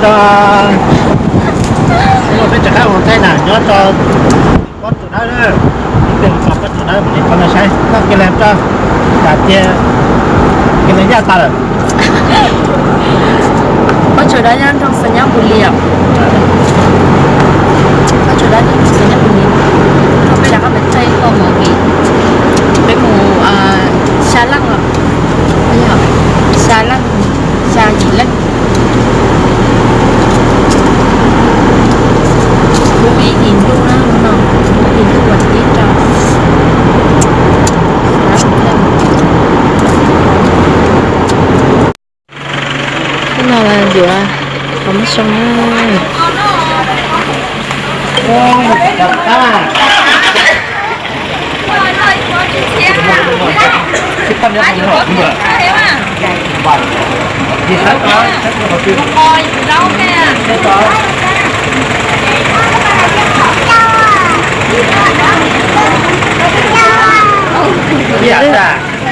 Rau, peb rov qab mus thaij na, nyob rau Pob Tsuas Dawb, ib pliag mus txog Pob Tsuas Dawb mus li qhov no saib koj kiag li rau, tsam tias kiag li yaj tas lawm. Pob Tsuas Dawb nyob nroog Xais Nyab Npus Lis os. Pob Tsuas Dawb nyob nroog Xais Nyab Npus Lis. Rau peb rov qab mus thaij koj mus, peb mus xya leej los, xya leej, xya yim leej. Kuv ib hlis ntuj na, no, ib hlis ntuj uas tib rau. Hnub no yuav qhov muab xyoo na.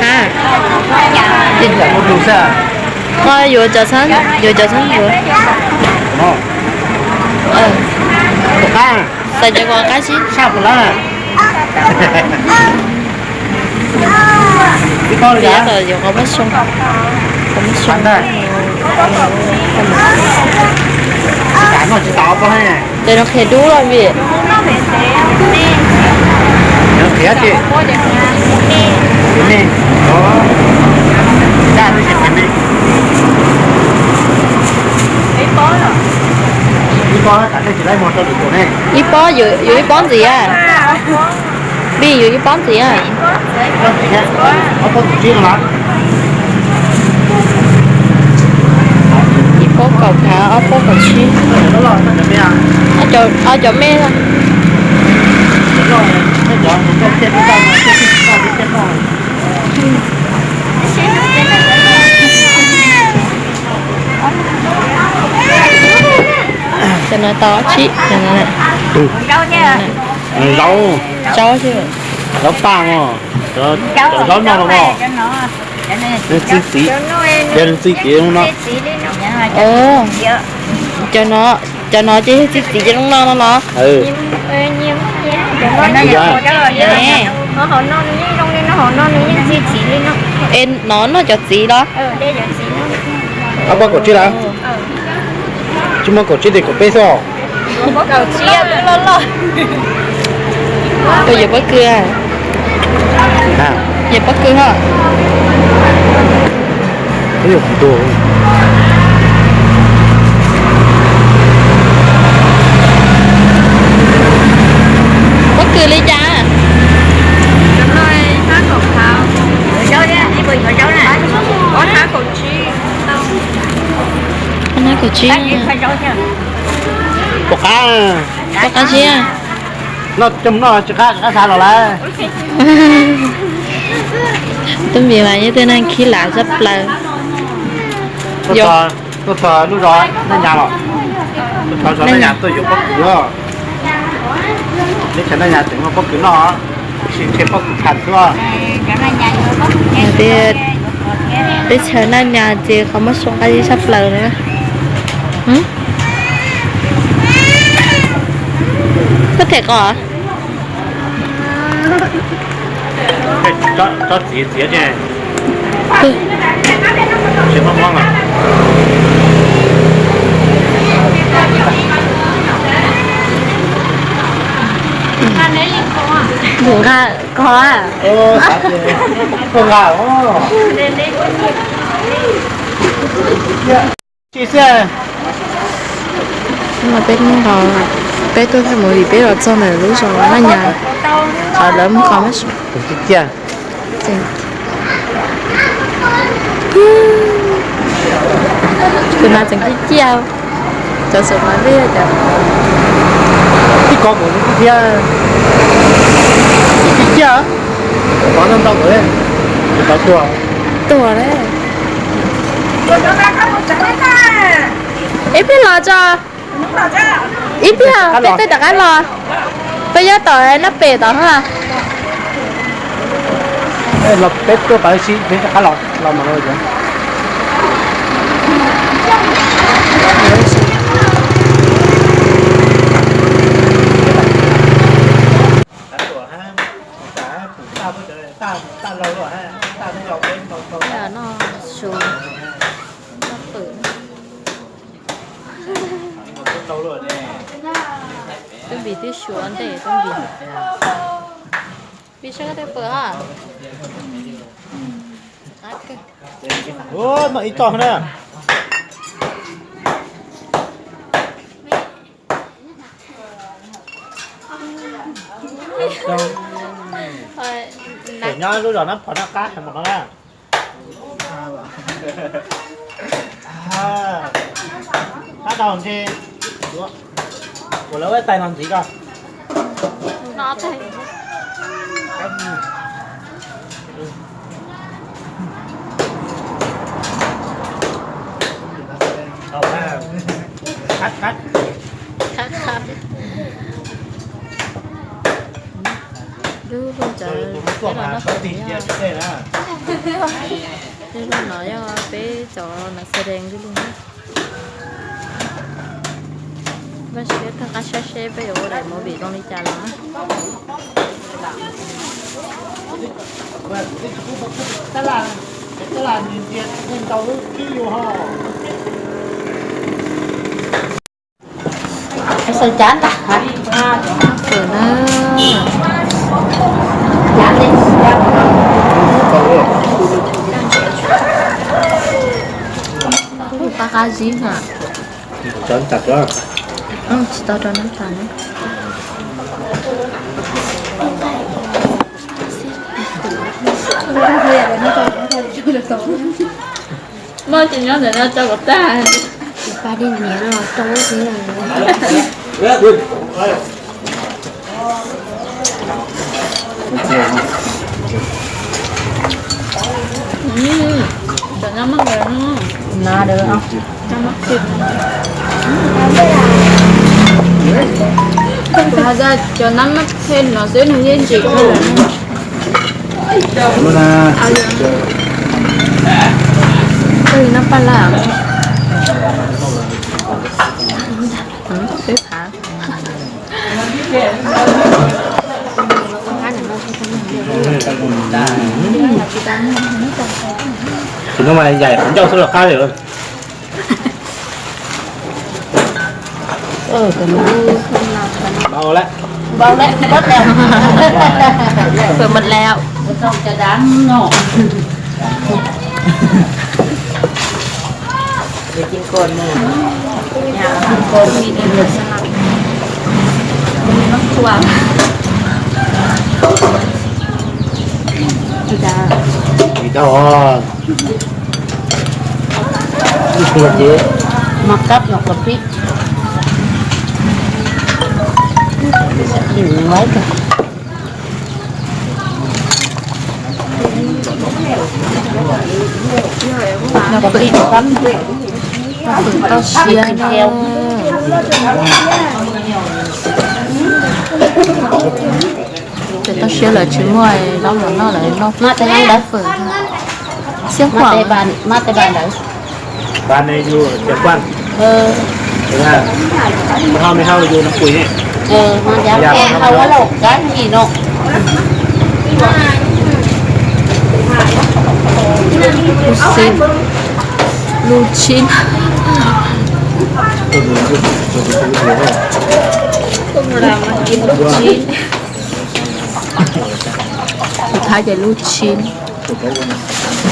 Ha, koj yuav cov txhab, yuav cov txhab yuav. Xav cov kom qab xwb. Ib pob li, yuav qhov muab xyoo, qhov muab xyoo. Ces no qhia dub los vim. Ib pob, yuav ib pob ntxiv a. Vim yuav ib pob ntxiv a. Ib pob kaum phav, ob pob kaum tsib. Ob cov me. Cov no tau tsib. Zaub, zaub, zaub paj os. Cov zaub noj los os. Nws txi txiv, yog nws txi txiv no. Cov no, cov no ces yog txi txiv cov zoo no no los. Es no noj cov txiv los? Ob pob kaum tsib lawm. Tsis muaj kaum tsib tes kaum peb xwb. Koj yuav pob kws, yuav pob kws hos. Pob kws li cas? Ob nab kaum tsib. Pom qab, pom qab siab. Noj coj mus noj tsis qab, qab xav los lawm. Tub Npis mas yog tej neeg khib lav tshaj plaws. Tuaj txog lub zos Naj Nyas los, tuaj txog zos Naj Nyas tuaj yuav pob kws. Teb chaws Naj Nyas tseem muaj pob kws noj, tsis ntshe pob kws tham xwb. Teb chaws Naj Nyas ces qhov muab xyoo qab zib tshaj plaws na. Koj them qos. Tsob txiv txiav ces tsis mob mob lawm. Nqa koj, koj nqa. Peb, peb tuaj thaij movie, peb los txog ntawm lub zos Naj Nyas, qhov lawv muab qhov muab xyoo. Tus nas tseem ciaj ciaj, cov xum mas liaj cov. Tib ko mus thiab, ciaj ciaj, pov ntau ntau tus, tus tod tuag, tuag lawm. Ib pliag los tso. Ib pliag peb twb rov qab los. Peb nyob tom nab pem tod na. Los peb tuaj tod ib si peb rov qab los, los mas los. Tub Npis twb xyuas ntej Tub Npis. Npis saib koj twb pw ha. Ua, noj ib tog na. Nyob lub zos Nab Phom Nab Qab hais mus no na. Qab tau ntshe ua lawv ua tais no ntxiv ko. Lub hluj ntawd peb los noj, lub hluj no yog peb cov nas xas dees lub hluj. Vaj siab thaj qab saib seb peb yuav ua daim movie zoo li cas los na. Xaws cab ntag. Xaws na. Qab qab zib na. Tsis tau rau nab tas na. Muaj tsis nyob ntawm no tso kom tag. Tus pab dib niam no rau xwb na. Cov nab maj nqaws no. Kuv hais tias cov nab maj phem no xwb nws yeej ntsim kawg. Nab paj laj. Peb phav. Tus no mas yaim qhov ncauj xwb los qab li. Npau lawm. Npau lawm, npau lawm. Phim npau lawm. Ib tau os. Ib tug ces mov kab los kom pib. Los pib, los pib toj siab na. Ces toj siab lawv tsis muaj zaub mov noj lawv noj. Maj tej nab ntawd fwm. Xiab khuam. Maj tej ba ntawd. Ba ne yus tias kuaj. Mej hau mej hau yus no pui ne. Hau ua laus kab yim no. Lub xib, lub tshib. Lub tshib. Tus Thaib ces lub tshib.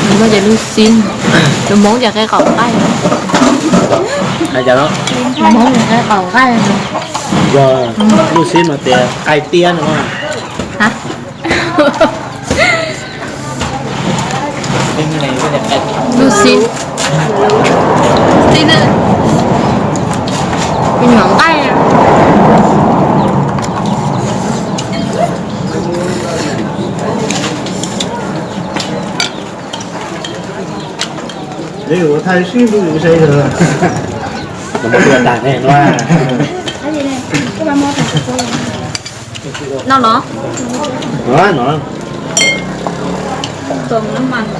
Nws muaj ces lub xib. Tus Hmoob ces qe qaum nqaij. Tus Hmoob ces qe qaum nqaij. Lub xib mas tias qai tiab no. Lub xib, xib na, me nyuam nqaij. No no. Too nab mas.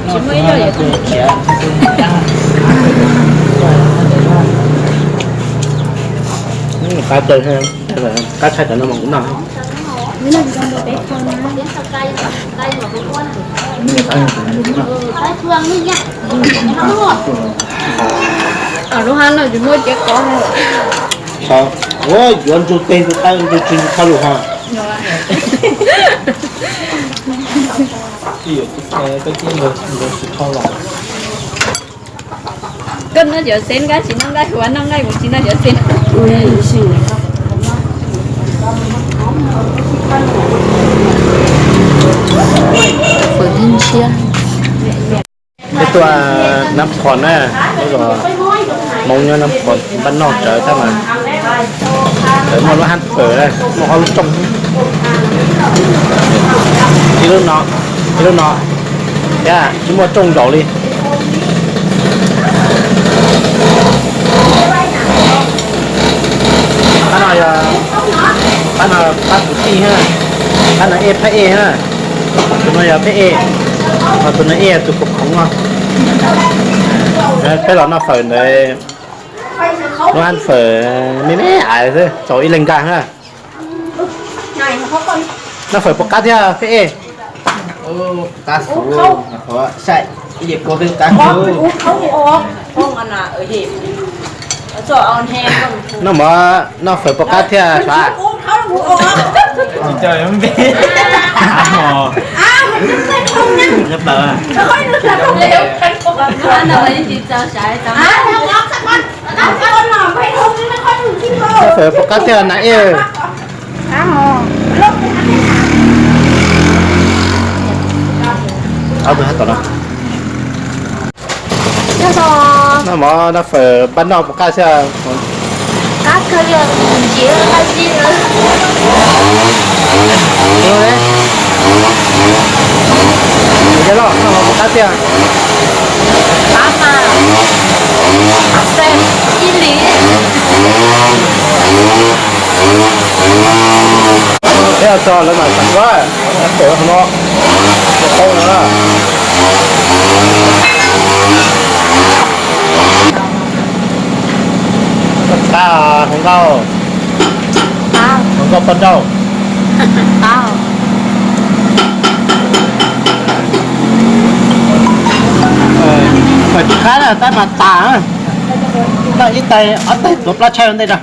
Tsis muaj ib yam Qab, qab tshaj cov no mas kuv noj. Lub hab no tsis muaj cev qov. Yuav ntsuj teg ntsuj taw ntsuj tsis ntsuj thauj lus ho. Koj noj cov xeeb, koj tsis noj nqaij huav, noj nqaij huav tsis noj cov xeeb. Peb tuaj Nab Phom na, peb los Hmoob nyob Nab Phom npaj noj tsawv tab mas txawm muaj lub hab fawm, muaj ob lub rooj, ib lub no, ib lub no, thiab tsis muaj rooj zaum li. Pab no yog, pab no pab kwv tij na, pab no ej phab ej na, tus no yog phab ej, ho tus no ej yog tus khoom khoov no. Peb los noj fawm ntawd, lub hab fawm me me ais xwb, txaus ib leeg nkag na. Noj fawm puas qab thiab phab ej? Noj mov, noj fawm puas qab thiab sav? Noj fawm puas qab thiab na ej? Ob tug hab tom no. Noj mov noj fawm npaj noj puas qab thiab? Noj mov puas qab thiab? Peb tso lawv mam xav ua, peb qhov no, qhov no. Qab hluas nkauj, hluas nkauj poj nrauj. Fawm tsis qab na, tab mas tas. Noj ib tais ob tais tuav plab tshaib ua ntej rau.